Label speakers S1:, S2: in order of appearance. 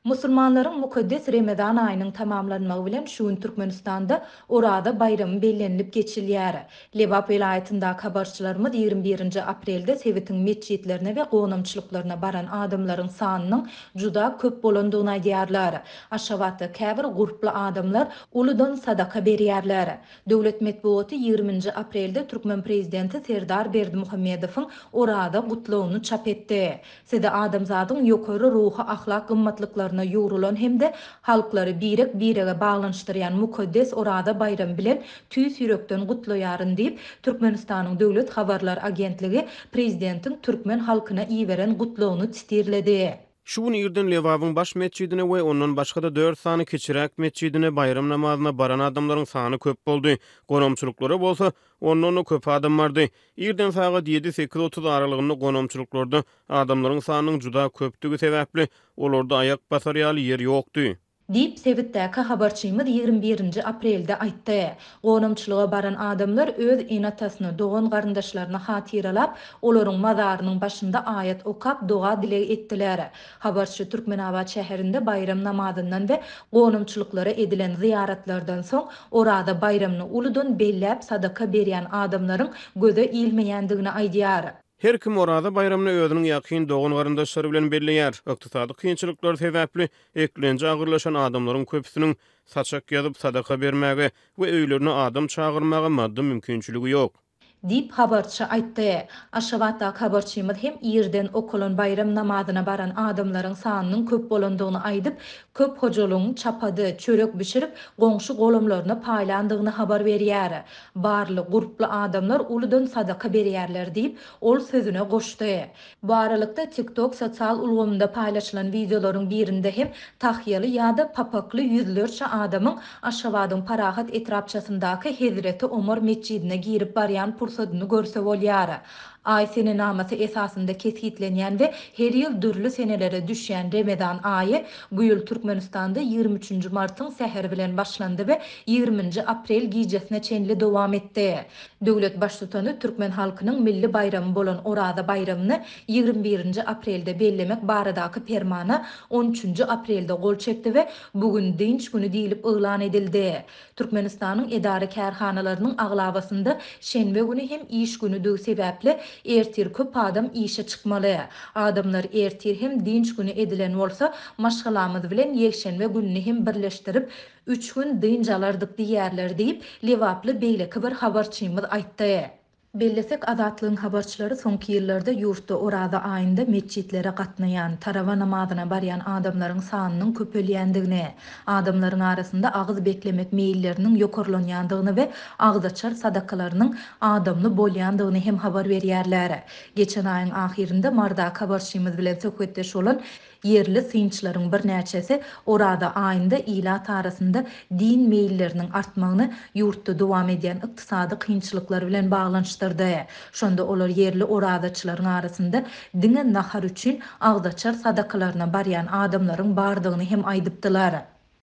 S1: Musulmanlaryň mukaddes Remezan aýynyň tamamlanmagy bilen şu gün Türkmenistanda Oraza baýramy bellenilip geçilýär. Lebap welaýatyndaky habarçylarymyz 21 nji aprelde sebitiň metjitlerine we gonamçylyklaryna baran adamlaryň sanynyň juda köp bolandygyny aýdýarlar. Aşgabatda käbir gurply adamlar uludan sadaka berýärler. Döwlet metbugaty 20 nji aprelde türkmen prezidenti Serdar Berdimuhamedowyň Oraza gutlagyny çap etdi. Sizi adamzadyň ýokary ruhy-ahlak gymmatlyklaryna ýugrulan hem-de halklary birek-birege baglanyşdyrýan mukaddes Oraza baýramy bilen tüýs ýürekden gutlaýaryn diýip, Türkmenistanyň Döwlet habarlar agentligi prezidentiň türkmen halkyna iberen gutlagyny sitirledi.
S2: Şu gün irden Lebabyň baş metjidine we ondan başga-da dört sany kiçiräk metjidine baýram namazyna baran adamlaryň sany köp boldy. Gonamçylyklara bolsa, ondan-da köp adam bardy. Irden sagat ýedi-sekiz 30 aralygynda gonamçylyklarda adamlaryň sanynyň juda köpdügi sebäpli, olarda aýak basar ýaly ýer ýokdy.
S1: Diýip, sebitdäki habarçymyz 21 nji aprelde aýtdy. Gonamçylyga baran adamlar öz ene-atasyny, dogan-garyndaşlaryny hatyralap, olaryň mazarynyň başynda aýat okap, doga-dileg etdiler. Habarçy Türkmenabat şäherinde baýram namazyndan we gonamçylyklara edilen zyýaratlardan soň, Oraza baýramyny uludan belläp sadaka berýän adamlaryň göze ilmeýändigini aýdýar.
S2: Her kim Oraza baýramyny özüniň ýakyn dogan-garyndaşlary bilen belleýär. Ykdysady kynçylyklar sebäpli eklenji agyrlaşan adamlaryň köpüsiniň saçak ýazyp sadaka bermäge we öýlerine adam çagyrmaga maddy mümkinçiligi ýok.
S1: Diýip, habarçy aýtdy. Aşgabatdaky habarçymyz hem irden okalan baýram namazyna baran adamlaryň sanynyň köp bolandygyny aýdyp, köp hojalygyň çapady, çörek bişirip, goňşy-golamlaryna paýlandygyny habar berýär. Barly, gurply adamlar uludan sadaka berýärler diýip, ol sözüne goşdy. Bu aralykda, TikTok sosial ulgamynda paýlaşylan wideolaryň birinde hem tahýaly ýa-da papakly ýüzlerçe adamyň Aşgabadyň Parahat etrapçasyndaky Hezreti Omar metjidine girip barýan pursadyny görse bolýar. Aý senenamasy esasynda kesgitlenýän we her ýyl dürli senelere düşýän Remezan aýy bu ýyl Türkmenistanda 23 nji martyň säheri bilen başlandy we 20 nji aprel gijesine çenli dowam etdi. Döwlet Baştutany türkmen halkynyň milli baýramy bolan Oraza baýramyny 21 nji aprelde bellemek baradaky Permana on üçünji aprelde gol çekdi we bu gün dynç güni diýlip yglan edildi. Türkmenistanyň edara-kärhanalarynyň aglabasynda şenbe güni hem iş günüdigi sebäpli, ertir köp adam işe çykmaly. Adamlar ertir hem dynç güni edilen bolsa, maşgalamyz bilen ýekşenbe gününi hem birleşdirip, Üç gün dynç alardyk diýýärler diýip, lebaply beýleki bir habarçymyz aýtdy. Bellesek, Azatlygyň habarçylary soňky ýyllarda ýurtda Oraza aýynda metjitlere gatnaýan, tarawa namazyna barýan adamlaryň sanynyň köpelýändigini, adamlaryň arasynda agyz beklemek meýilleriniň ýokarlanýandygyny we agzaçar sadakalarynyň adamly bolýandygyny hem habar berýärler. Geçen aýyň ahyrynda Marydaky habarçymyz bilen söhbetdeş bolan Ýerli synçylaryň birnäçesi Oraza aýynda ilat arasynda din meýilleriniň artmagyny ýurtda dowam edýän ykdysady kynçylyklar bilen baglanyşdyrdy. Şonda olar ýerli orazaçylaryň arasynda diňe nahar üçin agzaçar sadakalaryna barýan adamlaryň bardygyny hem aýdypdylar.